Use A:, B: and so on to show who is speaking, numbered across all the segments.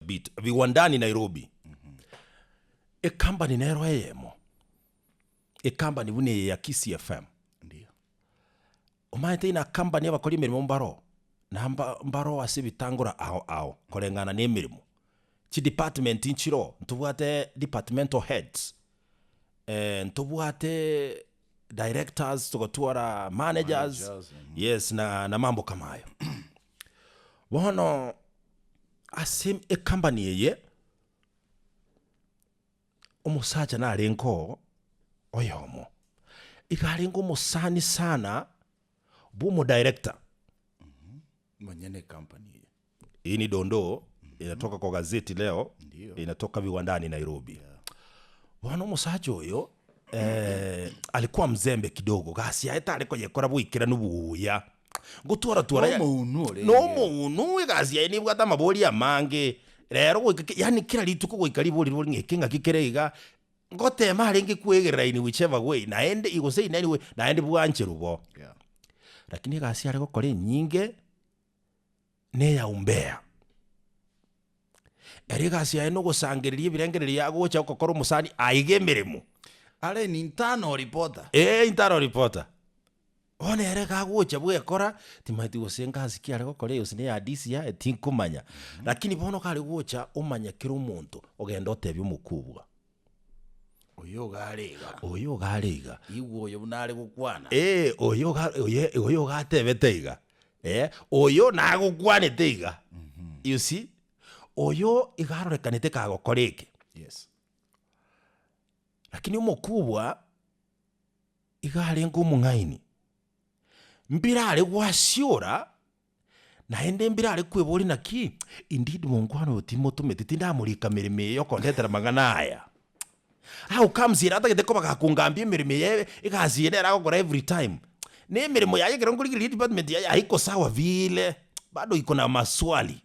A: Beat Viwandani Nairobi. Ecompany nero eyemo, ecompany buna eye ya Kisii FM.
B: Ndiyo.
A: Omanyete ina company abakori emeremo mbaro, na mba mbaro ase ebitangora ao ao koreng'ana na emeremo. Chidepartment nchiroo, ntobwate departmental heads, ntobwate directors, togotwara managers,
B: Managers, mhm.
A: yes na na mambo kama ayo. Bono ase ecompany eye, omosacha narenge oo oyomo, iga arenge omosani sana bwa omodirector.
B: Monyene ecompany eye.
A: Hii ni dondoo inatoka kwa gazeti leo
B: Ndio.
A: inatoka viwandani Nairobi. Bono omosacha oyo eh, alikuwa mzembe kidogo gasi yaye tare koyekora boikeranu buya ngotwara twara ya-
B: Nomounu orenge.
A: nomounu egasi yaye nebwate amabori amange rero goika ki- yaani kera rituko goika ribori ribori ng'a eke ng'aki kere iga ngotema arenge kwegerera in whichever way naende gose in any way naende bwancherwa bo.
B: Yeah.
A: Lakini egasi are gokora enyinge. neya umbea. Ere egasi yaye nogosangereria ebirengererio agocha gokora omosani aiga emeremo.
B: Are ni internal reporter.
A: Ee internal reporter. Bono ere gagocha bwekora, timanyeti gose ngasi ki are gokora eye gose ne ya DCI tinkomanya. Lakini bono kare gocha omanya kera omonto, ogenda otebia omokubwa.
B: Oyo iga are iga.
A: Oyo iga are iga.
B: Igwa oyo buna are gokwana.
A: Ee, oyo iga oye oyo iga atebete iga, eh, oyo nagokwanete iga, you see, oyo iga arorekanete kagokora eke.
B: Yes.
A: Lakini omokubwa, iga arenge omong'aini, mbire are gwasiora. Naende mbirare kweboria naki, indeed monkwana oyo timotometi, tindamorika meremo eye yokondetera amang'ana aya. How comes ere atagete koba gakongambia emeremo eye egasi eye nere agokora every time. Na emeremo yaye ekero nkorigereria edepartment yaye haiko sawa vile, bado iko na maswali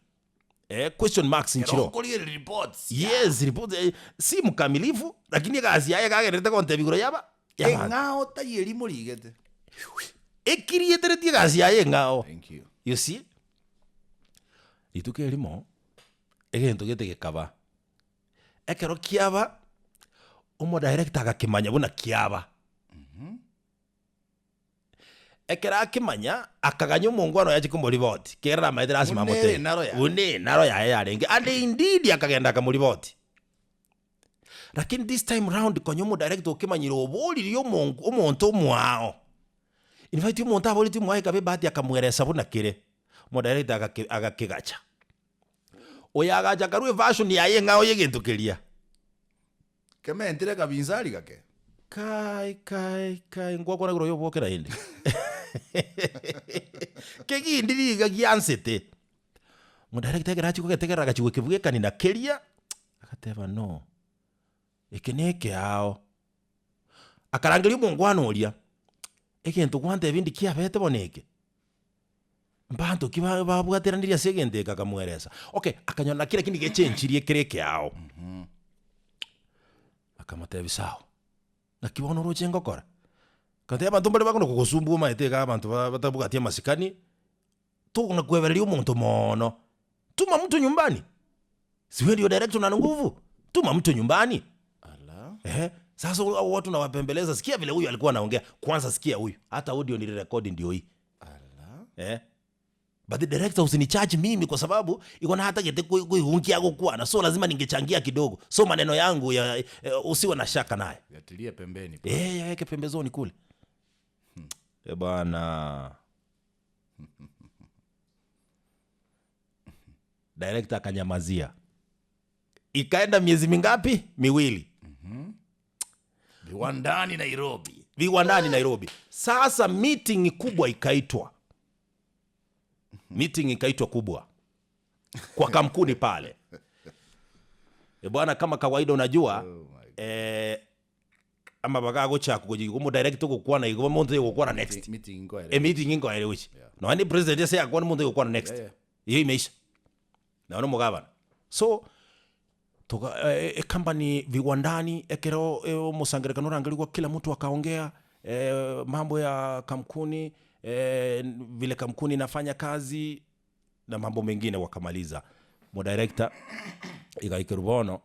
A: eh, question marks
B: Ekero
A: nchiroo.
B: nkorigereria reports
A: Yes, report eh, si mkamilifu, lakini egasi yaye ekagendererete kontebia igoro yaba y'abanto.
B: Eng'ao taiyo eria morigete.
A: Ekirieteretie egasi yaye eng'ao.
B: Thank you.
A: You see? Rituko erimo, egento gete gekaba, ekero kiaba, omodirector agakemanya buna kiaba. Ekero akemanya, akaganya omongwana oye ache komoriboti, ekiagera namaete lasima
B: Buna ere
A: amotebie.
B: enaro yaye.
A: Buna enaro yaye yarenge, and indeed akagenda akamoriboti. Lakini this time round konya omodirector okemanyire oboririe omonk omonto omwao, in fact omonto aboretie omwao ekaba ebahati akamweresa buna kere, omodirector agake agakegacha. Oyo agacha akarwa eversion yaye eng'ao ya egento keria.
B: Kementire akabinsari gake.
A: Kai kai kai ngwakwana igoro ya oboke naende. Kegindi riga giansete. Omodirector ekero achia kogetegerera agachia gokebwekania na keria. Agateba no, eke nekeao. Akarangeria omongwana oria, egento gwantebia ndi kiabete bono eke? Mbanto ki ba- babwateranirie ase egento eke akamweresa. Okay, akanyora naki lakini gechenchirie kere ekeao. Akamotebia sawa, naki bono oroche ngokora? Akamotebia abanto mbare bakona kogosumbua omanyete iga abanto ba- batabwati amasikani, tokona kwebereria omonto moono, tuma mtu nyumbani, si wewe ndio director una nguvu, tuma mtu nyumbani.
B: Ala.
A: Eh, sasa hao watu nawapembeleza, sikia vile huyu alikuwa anaongea. Kwanza sikia huyu, hata audio nilirekodi ndio hii.
B: Ala.
A: Eh. But the director usinicharge mimi kwa sababu iko na hatagete kuiungia gokwana, so lazima ningechangia kidogo, so maneno yangu ya, eh, usiwe na shaka naye.
B: Yatilie pembeni.
A: Eh, yaweke pembezoni kule. Eh, bwana. Director akanyamazia. Ikaenda miezi mingapi? Miwili.
B: Viwandani Nairobi.
A: Viwandani Nairobi. Sasa meeting kubwa ikaitwa, meeting ikaitwa kubwa kwa kampuni pale. E bwana, kama kawaida unajua
B: Oh my
A: eh, amabaga agochaka gochia igo omodirect ogokwana igo omonto ogokwana next.
B: Meeting nkoere.
A: Emeeting nkoere gochia.
B: Yeah.
A: Nonya ne president ase yakwana omonto ogokwana next.
B: Yeah, yeah.
A: Iyo imeisha. Nonya na omogabana. So, toga eh, ecompany viwandani ekero eh, omosangererekano orangerigwa kila mtu akaongea eh, mambo ya kampuni eh, vile kampuni inafanya kazi na mambo mengine wakamaliza. Omodirector igaikerwa bono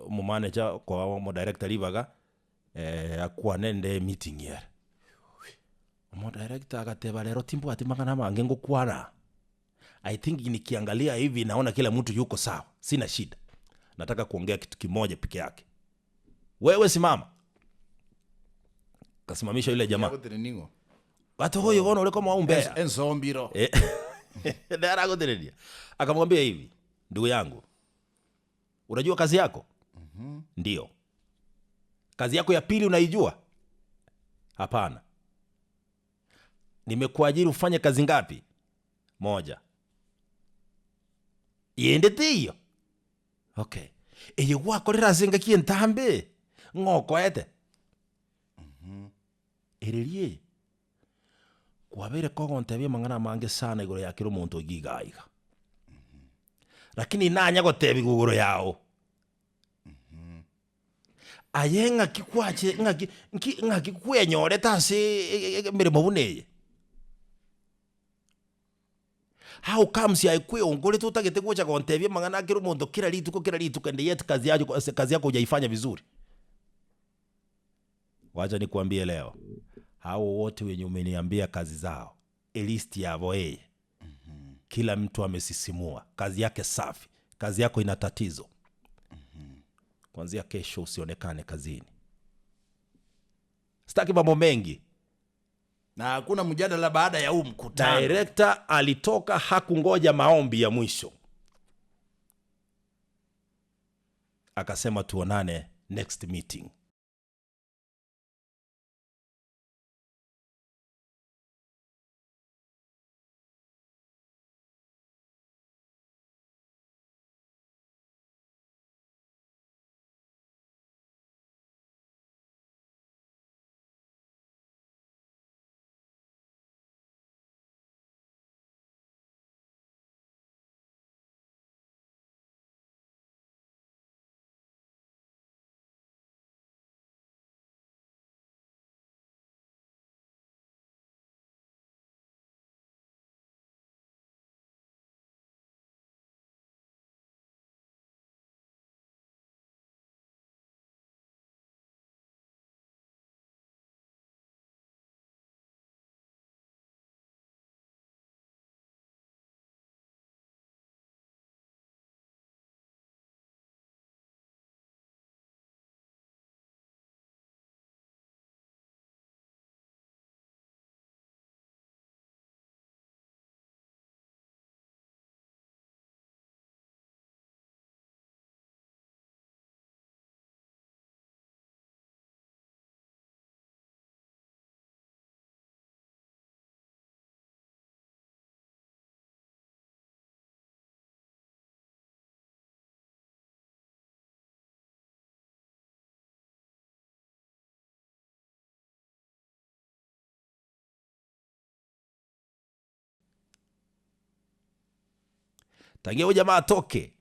A: omomanager okoa omodirector ribaga akwane ende emeeting ere. Omodirector agateba rero timbwati mang'ana amange ngokwana, I think nikiangalia hivi naona kila mtu yuko sawa, sina shida, nataka kuongea kitu kimoja peke yake, wewe simama. Akasimamisha yule jamaa.
B: Agotire ning'o?
A: Ati oyo bono ore komoa umbea.
B: Ensombiro.
A: Eh, nere agotereria. Akamwambia hivi, ndugu yangu, unajua kazi yako? Ndio. Kazi yako ya pili unaijua? Hapana. Nimekuajiri ufanye kazi ngapi? Moja. Yende teiyo? Okay. Eye gwakorire ase engaki entambe, ng'o okoete? Ereria eye, kwabeire kogontebia amang'ana amange sana igoro ya kera omonto oiga iga iga. Lakini nanya gotebigwa igoro yao. Aye ng'aki kwache ng'aki nki ng'aki kwenyorete ase emeremo buna eye? How comes aye kweongorete otagete gocha gontebia amang'ana a kera omonto kera rituko kera rituko and yet kazi yako kazi yako hujaifanya vizuri? Wacha nikuambie leo, hao wote wenye umeniambia kazi zao, elist yabo eye, kila mtu amesisimua kazi yake safi, kazi yako ina tatizo. Kuanzia kesho usionekane kazini. Sitaki mambo mengi.
B: Na hakuna mjadala baada ya huu mkutano.
A: Director alitoka hakungoja maombi ya mwisho, akasema tuonane next meeting. Tangia huyu jamaa atoke,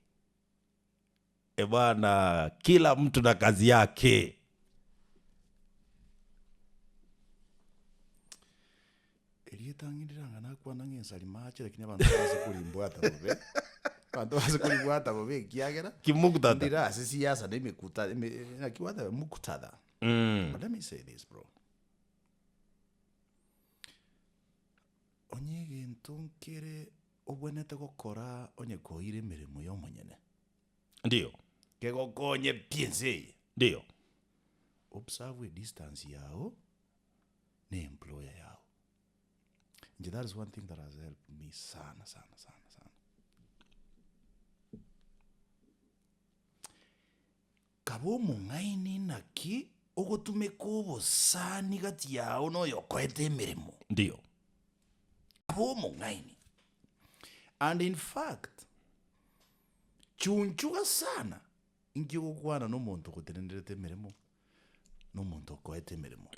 A: e bwana, kila mtu na kazi yake.
B: Erieta ng'indire anga nakwana ng'a ensari mache lakini abanto base korimbwata bobe. Abanto base koribwata bobe ekiagera
A: Kimuktatha.
B: ndire ase siasa na emekuta eme naki gwateba muktatha. But let me say this bro. Onye egento nkere obwenerete gokora onye koira emeremo ya omonyene.
A: Ndio.
B: Kegokonye pi ense eye.
A: Ndio.
B: Observe edistance yao na employer yao. Inche that is one thing that has helped me sana sana sana sana. Kaba omong'aini naki ogotumeka obosani gati yao na oyokoete emeremo.
A: Ndio.
B: Kaba omong'aini. And in fact, chunchuga sana inki ogokwana na omonto ogotenenderete emeremo na omonto okoete emeremo.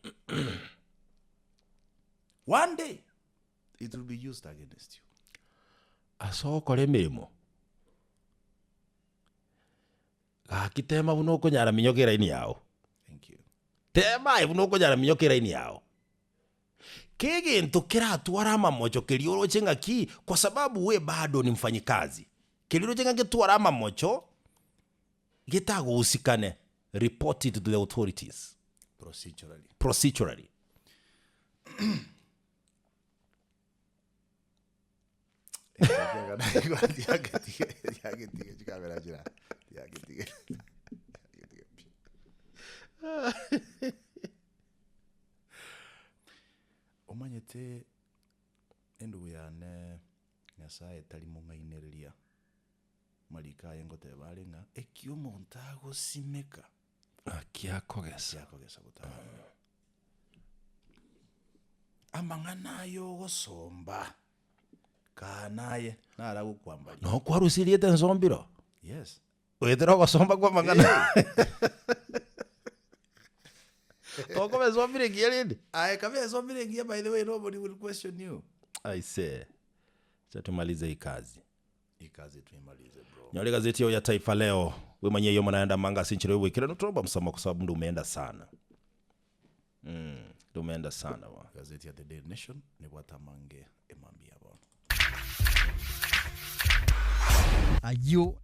B: One day, it will be used against you.
A: Ase ogokora emeremo, Gaki tema buna okonyara minyoka eraini yao.
B: Thank you.
A: Tema aye buna okonyara minyoka eraini yao. Kegento keratware amamocho keria oroche ng'aki kwa sababu we bado ni mfanyikazi, keria oroche ng'a ngetware amamocho, getagohusikane, report it to the authorities.
B: Procedurally.
A: Procedurally.
B: Omanyete endugu yane Nyasaye tari mong'ainereria, amariko aye ngoteba are ng'a eki omonto agosimeka
A: Naki akogesa.
B: Naki akogesa botambe. Amang'ana aya ogosomba, kaa naye naro agokwambaria.
A: Noo kwarusia erieta ensombiro?
B: Yes.
A: Oetera ogosomba kwa amang'ana. Tokoba ensombiro engiya rende?
B: Aye kabe ensombiro engiya by the way nobody will question you.
A: Aisee, acha tumalize hii kazi.
B: Hii kazi tuimalize bro.
A: Nyora egazeti yao ya Taifa Leo, wemanyie eyio omonaende amange ase enchera y'oboikeranu toromba msamaha kwa sababu nde umeenda sana. Mm, nde umeenda sana bwana.
B: Gazeti ya The Daily Nation nebwate amange emambia bono.
C: Ayio.